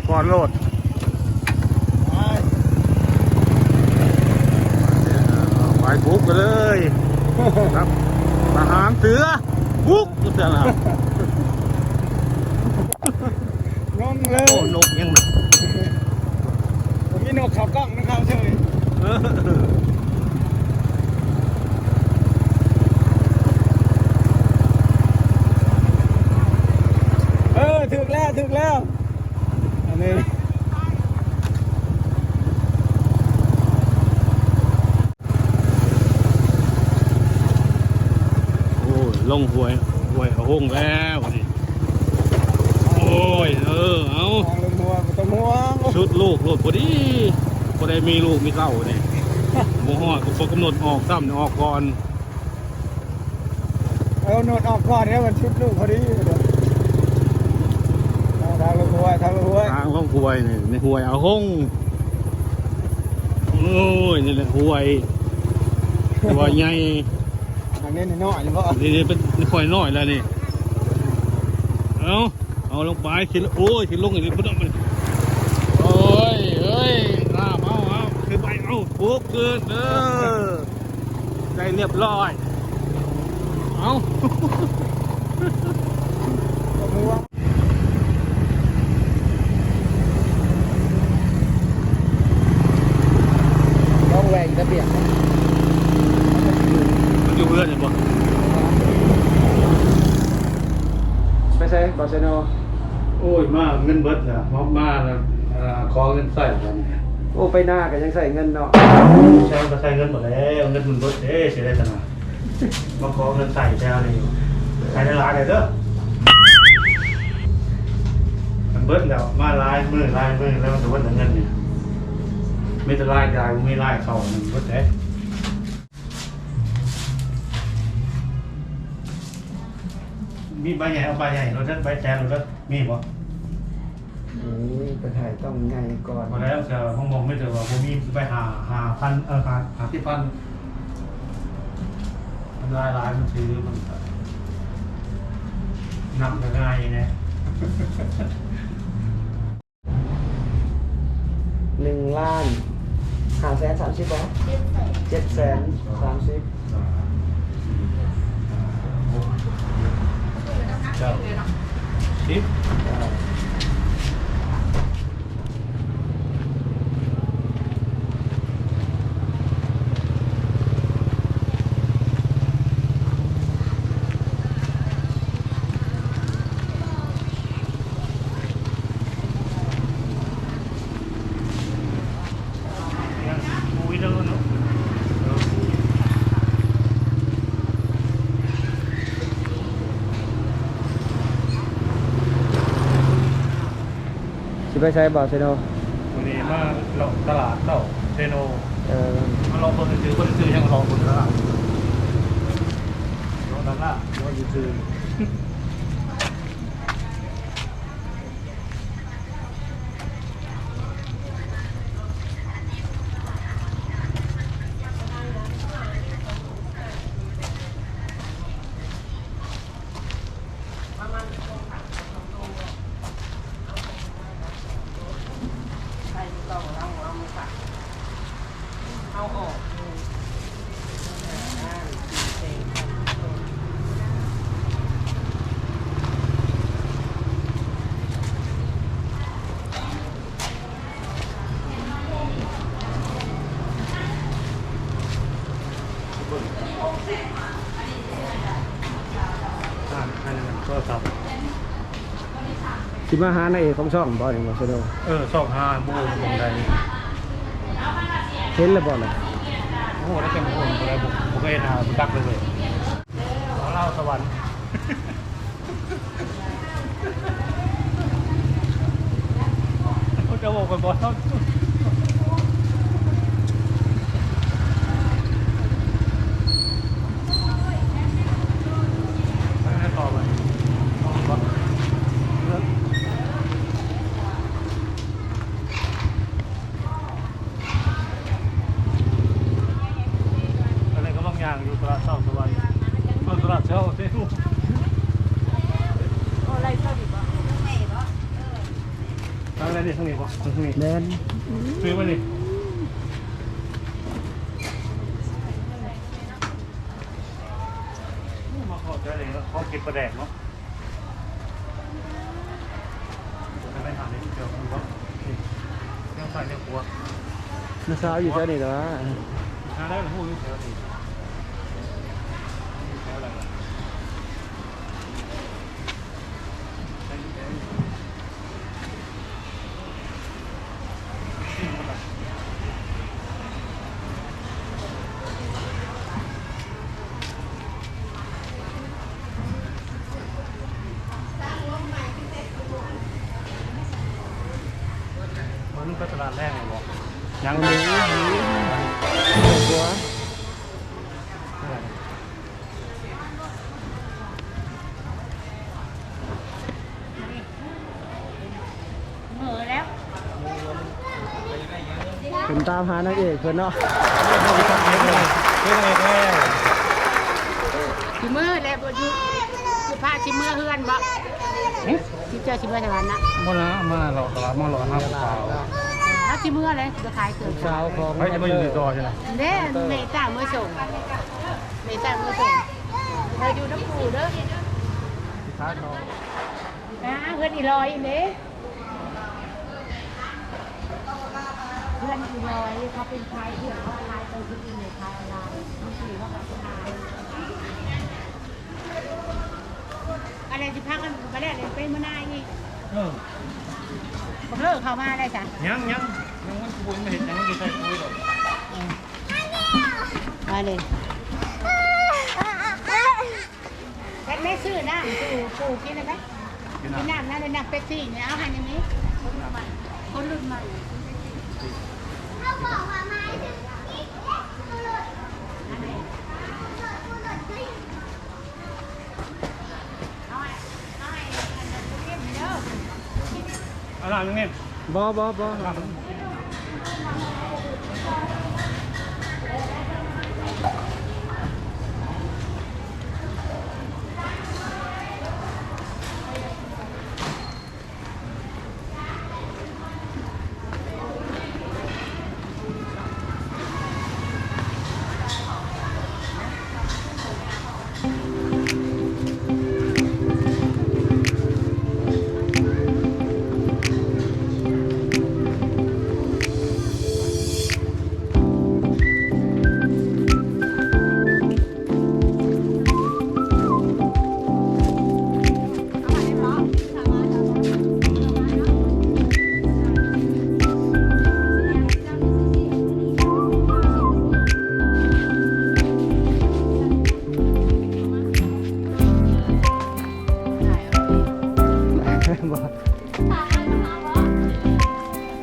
ກ່ອນໂລດ ໄປ ໄປບຸກກັນເລີຍ ຄັບ ທະຫານເສືອ ບຸກ ວ່າຊັ້ນລະ ງົງເລີຍ ໂອ້ ນົກຍັງ ບໍ່ມີນົກເຂົ້າກ້ອງນະ ເຂົ້າເສີຍ ເອີ ເອີ ຖືກແລ້ວ ຖືກແລ້ວ ອັນນີ້ ໂອ້ຍ ລົງຫ້ວຍ ຫ້ວຍອາຫົງແລ້ວນີ້ ໂອ້ຍ ເອີ ເອົາ ທາງລົງຫ້ວຍບໍ່ຕ້ອງຫ່ວງ ສຸດລູກໂລດ ພໍດີ ບໍ່ໄດ້ມີລູກມີເຕົ້ານີ້ ບໍ່ຮອດ ບໍ່ກຳນົດອອກຊ້ຳ ອອກກ່ອນ. ເອີ ໂນດອອກກ່ອນເດ້ ມັນຊຸດລູກພໍດີ ທາງລົງຫ້ວຍ ທາງລົງຫ້ວຍ ທາງລົງຫ້ວຍນີ້ ໃນຫ້ວຍອາຫົງ ໂອ້ຍ ນີ້ແຫຼະຫ້ວຍ ຫ້ວຍໃຫຍ່ ທາງນີ້ນ້ອຍໆ ບໍ່ ນີ້ເປັນຫ້ວຍນ້ອຍແລ້ວນີ້ ເອົາ ເອົາລົງໄປ ຂຶ້ນ ໂອ້ຍ ຂຶ້ນລົງອີກພຸ້ນ ໂອ້ຍ ເອີຍ ເອົາ ເອົາ ຂຶ້ນໄປ ເອົາ ໂອ້ ຂຶ້ນ ເອີ. ໄດ້ຮຽບຮ້ອຍ ເອົ້າ ລອງແຫວ່ງຕະບຽງ ມັນຢູ່ເຮືອນນີ້ບໍ່? ໄປໃສ ບາເຊໂນ? ໂອ້ຍ ມາເງິນເບິດລະ ມາ ມາລະ ເອີ ຂໍເງິນໃຊ້ກັນ ໂອ້ ໄປນາກໍຍັງໃຊ້ເງິນເນາະ ໃຊ້ກໍໃຊ້ເງິນໝົດແລ້ວ ເງິນມັນເບິດເດ້ ຊິໄດ້ຕະໜາ ມາຂໍເງິນໃຊ້ແຖວນີ້ ໃຊ້ຫຼາຍໆເດີ ມັນເບິດແລ້ວ ມາຫຼາຍມື້ຫຼາຍມື້ແລ້ວ ມັນກໍເບິດແລ້ວເງິນນີ້ ມີແຕ່ລາຍຈ່າຍ ບໍ່ມີລາຍເຂົ້າ ມັນເບິດເດ້. ມີໃບໃຫຍ່ ເອົາໃບໃຫຍ່ໂລດເດີ ໃບແສນໂລດເດີ ມີບໍ່? ນີ້ເພິ່ນໃຫ້ຕ້ອງໃຫຍ່ກ່ອນ ບໍ່ແລ້ວ ເທື່ອຂອງບໍ່ມີ ແຕ່ວ່າບໍ່ມີ ໄປຫາ ຫ້າພັນ ເອີ ຫ້າ ຫ້າສິບພັນ ມັນຫຼາຍໆ ມັນຖື ມັນກໍນຳກໍງ່າຍແດ່. ໜຶ່ງລ້ານຫ້າແສນສາມສິບບໍ່? ເຈັດແສນສາມສິບ ເຈັດແສນສາມສິບ ສາມ ສີ່ ຫ້າ ຫົກ ເຈັດ ແປດ ເກົ້າ ສິບ ເກົ້າ. ຊິໄປໃສບໍ່ ເຊໂນ? ມື້ນີ້ມາເລາະຕະຫຼາດເຊົ້າເຊໂນ ເອີ ມາເລາະເບິ່ງຊື່ໆ ບໍ່ໄດ້ຊື້ຫຍັງ ເລາະເບິ່ງຕະຫຼາດ ເລາະຕະຫຼາດ ເລາະຊື່ໆ. ອ່າ ອັນນັ້ນໂທລະສັບ ຊິມາຫານາງເອກຂອງຊ່ອງບໍ່ນີ້ ບໍ່ສະດວກ ເອີ ຊ່ອງຫາບໍ່ຮູ້ໝ່ອງໃດ ເຫັນແລ້ວບໍ່ລະ? ໂອ້ ໄດ້ແຕ່ບໍ່ຮູ້ ບໍ່ໄດ້ ບໍ່ ບໍ່ເຄີຍເຫັນໜ້າ ບໍ່ຈັກເລີຍ ເອີ ລາວສະຫວັນ. ເຈົ້າບອກຂ້ອຍບໍ່ ໄປຕໍ່ໄປ ຕອນນີ້ກຳລັງຍ່າງຢູ່ຕະຫຼາດເຊົ້າສະຫວັນ ເອີ ຕະຫຼາດເຊົ້າເຊໂນ ໂອ້ ໄລເຊົາດີບໍ່? ທາງໃດ ອັນນີ້ທາງນີ້ບໍ່? ທາງນີ້ ແມ່ນ ຊື້ມານີ້ ມາເຂົ້າໃຈເລີຍເນາະ ຂອງກິນປາແດກເນາະ. ນ້າສາວຢູ່ແຖວນີ້ລະຫວາ? ຫາໄດ້ ຮູ້ຢູ່ແຖວນີ້ ແຖວໃດລະ? ມັນໄປຕະຫຼາດແລງແລ້ວບໍ່? ຍັງ ຍັງ ຍັງ ເອີ ແລ້ວ ເພິ່ນຕາມຫານາງເອກເພິ່ນເນາະ. ຊິເມືອແລ້ວບໍ່? ຢູ່ ຢູ່ພາຊິເມືອເຮືອນບໍ່? ຫຶ? ຊິເຈົ້າຊິເມືອສະຫວັນນະ? ບໍ່ນະ ມາເລາະຕະຫຼາດ ມາເລາະຫາຜູ້ສາວ. ເຮົາຊິເມືອແລ້ວ ຊິໄປຂາຍເຄື່ອງ ສາວຂອງ ໃຜຊິມາຢູ່ຕໍ່ຢູ່ນະ? ເດ້ ແມ່ຕາເມືອສົ່ງ ແມ່ຕາເມືອສົ່ງ ເຮົາຢູ່ນຳປູ່ເດີ. ອ່າ ເຮືອນອີຫຼອຍເດ້ ເຮືອນອີຫຼອຍ ເຂົາເປັນຂາຍເຄື່ອງ ເຂົາຂາຍໄປທີ່ອື່ນ ຂາຍອອນລາຍ ບາງທີເຂົາກໍຂາຍ. ອັນນັ້ນຊິພາກັນໄປແລ້ວ ໄປມື້ໜ້າອີກ. ເອີ ບັກເລີເຂົ້າມາໄດ້ຊະ? ຍັງ ຍັງ ຍັງ ມັນບໍ່ໄດ້ເຮັດຫຍັງ ມັນຢູ່ໃສ່ປຸ໋ຍດອກ. ມາເລີຍ ແລ້ວແມ່ຊື້ນ້ຳສູ່ປູ່ກິນໄດ້ໄໝ? ກິນນ້ຳ ກິນນ້ຳນັ້ນ ນ້ຳເປັບຊີນີ້ ເອົາໃຫ້ແນ່ ມີຄົນໃໝ່ ຄົນລຸ້ນໃໝ່. ເອົານ້ຳນີ້ ບໍ່ ບໍ່ ບໍ່.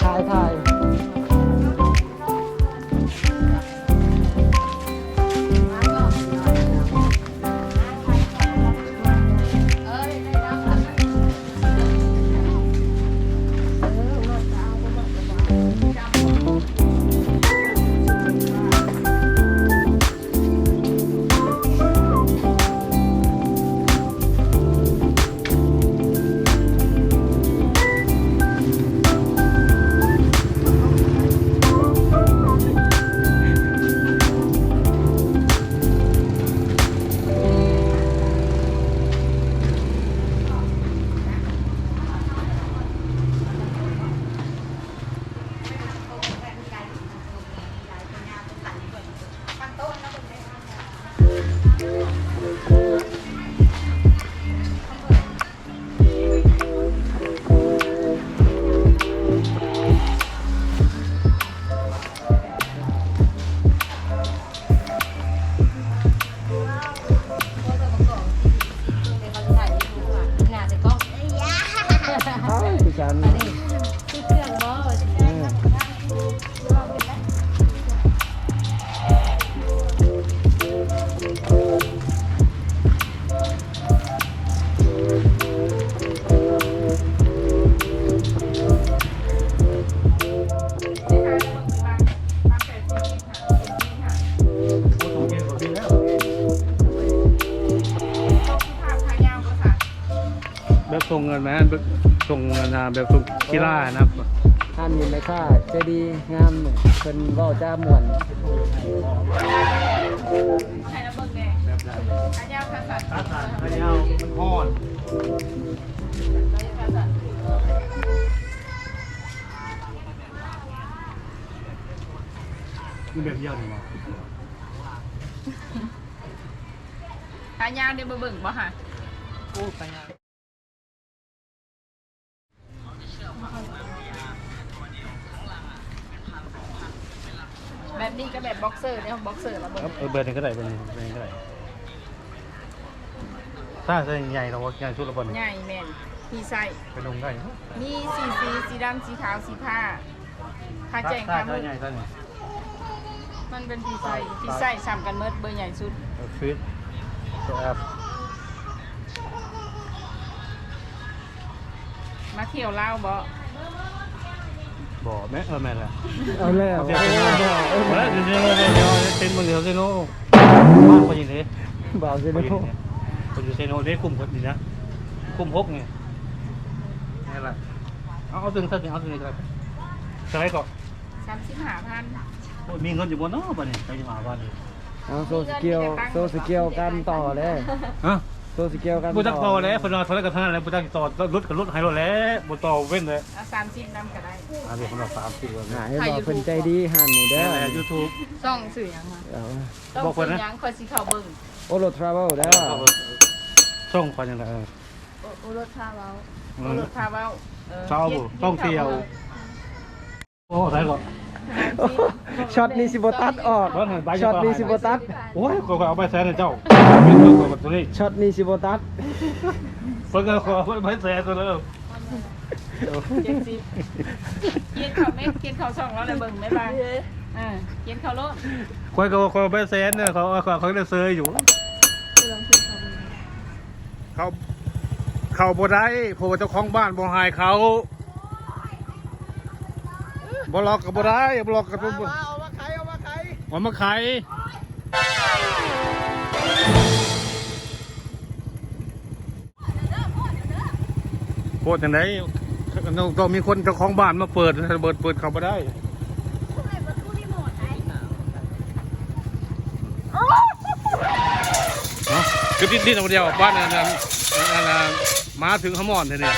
ຖ່າຍ ຖ່າຍ. ອ້າວ ຄືກັນ ແບບສົ່ງເງິນມາ ແບບ ສົ່ງອັນນາ ແບບສົ່ງກິລານະ. ຮ້ານນີ້ແມ່ຄ້າໃຈດີງາມ ເພິ່ນເວົ້າຈາມ່ວນ. ໃຫ້ລະເບິ່ງແດ່ ຂາຍາວຂາສັ້ນ ຂາສັ້ນ ຂາຍາວ ມັນຮ້ອນ. ມີແບບຍາວນີ້ບໍ່? ຂາຍາວນີ້ບໍ່ເບິ່ງບໍ່ຫະ? ໂອ້ ຂາຍາວ. ແບບນີ້ກໍແບບບັອກເຊີເດ້ ບັອກເຊີລະເບິ່ງ. ເອີ ແບບນີ້ກໍໄດ້ ແບບນີ້ກໍໄດ້. ຖ້າໃສ່ໃຫຍ່ລະບໍ່? ໃຫຍ່ສຸດລະບໍ່ນີ້? ໃຫຍ່ແມ່ນ ມີໄຊ ໄປລົງໄດ້. ມີສີ ສີ ສີດຳ ສີຂາວ ສີຟ້າ. ຖ້າແຈ້ງ ຖ້າ ຖ້າ ຖ້າໃຫຍ່ເທົ່ານີ້ ມັນເປັນທີ່ໃສ່ ທີ່ໃສ່ສ່ຳກັນໝົດ ເບີໃຫຍ່ສຸດ. ເອີ ມາທ່ຽວລາວບໍ່? ບໍ່ແມ່ນ. ເອີ ແມ່ນແລ້ວ ເອົາແລ້ວ. ເອົາແລ້ວ ເຊໂນ ເຊໂນ ບ້ານຂ້ອຍນີ້ເດ້ ບ່າວເຊໂນ ຂ້ອຍຢູ່ເຊໂນເດ້ ຄຸ້ມກວ່ານີ້ນະ ຄຸ້ມຫົກນີ້. ນີ້ລະ ເອົາ ເອົາຕົວນີ້ ເອົາຕົວນີ້ກໍໄດ້. ເທົ່າໃດເກາະ? ສາມສິບຫ້າພັນ. ໂອ້ຍ ມີເງິນຢູ່ບໍ່ເນາະບາດນີ້? ສາມສິບຫ້າພັນນີ້. ເອົາ ໂຊສະເກວ ມີເງິນມີແຕ່ຕັງ ໂຊສະເກວກັນຕໍ່ເດ້. ຮະ? ໂຊສະເກວກັນ ບໍ່ຈັກຕໍ່ເດ້. ເພິ່ນວ່າເທົ່າໃດກໍເທົ່ານັ້ນແຫຼະ ບໍ່ຈັກຕໍ່ ລົດກໍລົດໃຫ້ໂລດແຫຼະ ບໍ່ຕໍ່ເວັ້ນເດ້. ເອົາສາມສິບນຳກໍໄດ້. ອ່າ ເພິ່ນວ່າສາມສິບ. ອ່າ ເຫັນບໍ່ ເພິ່ນໃຈດີຮ້ານນີ້ເດີ. ແມ່ນແຫຼະ ຢູທູບ ຊ່ອງຊື່ຫຍັງຫະ? ເອົາ ຊ່ອງຊື່ຫຍັງ ຂ້ອຍຊິເຂົ້າເບິ່ງ. ໂອໂລດທຣາເວວເດີ ຊ່ອງຂ້ອຍນີ້ແຫຼະ. ໂອ ໂອໂລດພາເວົ້າ ໂອໂລດພາເວົ້າ. ເອີ ຊາວ ທ່ອງທ່ຽວ. ໂອ້ ໄດ້ເກາະ ຊັອດນີ້ຊິບໍ່ຕັດອອກ ຊັອດນີ້ຊິບໍ່ຕັດ. ໂອ້ຍ ຂ້ອຍເອົາໃບແສນໃຫ້ເຈົ້າ ເປັນເງິນຂອງຕົວນີ້ ຊັອດນີ້ຊິບໍ່ຕັດ. ເພິ່ນກໍຂໍໃບແສນຕົວເດີ. ເຈັດສິບ ຂຽນເຂົ້າເມັດ ຂຽນເຂົ້າຊ່ອງລາວໄດ້ເບິ່ງ ບາຍບາຍ. ເອີ ຂຽນເຂົ້າໂລດ. ຂ້ອຍກໍວ່າຂ້ອຍເອົາໃບແສນເດີ ເຂົາ ເຂົາ ເຂົາໄດ້ເຊີຍຢູ່. ເຂົ້າ ເຂົ້າບໍ່ໄດ້ ເພາະວ່າເຈົ້າຂອງບ້ານບໍ່ໃຫ້ເຂົ້າ. ບໍ່ລັອກກໍບໍ່ໄດ້ ບໍ່ລັອກກໍຕ້ອງ ເອົາມາໄຂ ເອົາມາໄຂ ເອົາມາໄຂ. ໂພດຈັ່ງໃດ ຕ້ອງ ຕ້ອງມີຄົນເຈົ້າຂອງບ້ານມາເປີດ ເປີດ ເປີດເຂົ້າບໍ່ໄດ້. ເນາະ ຄືດິນ ດິນເອົາດຽວ ບ້ານອັນນັ້ນ ອັນນັ້ນ ໝາເຖິງຫາໝອນແທ້ນີ້.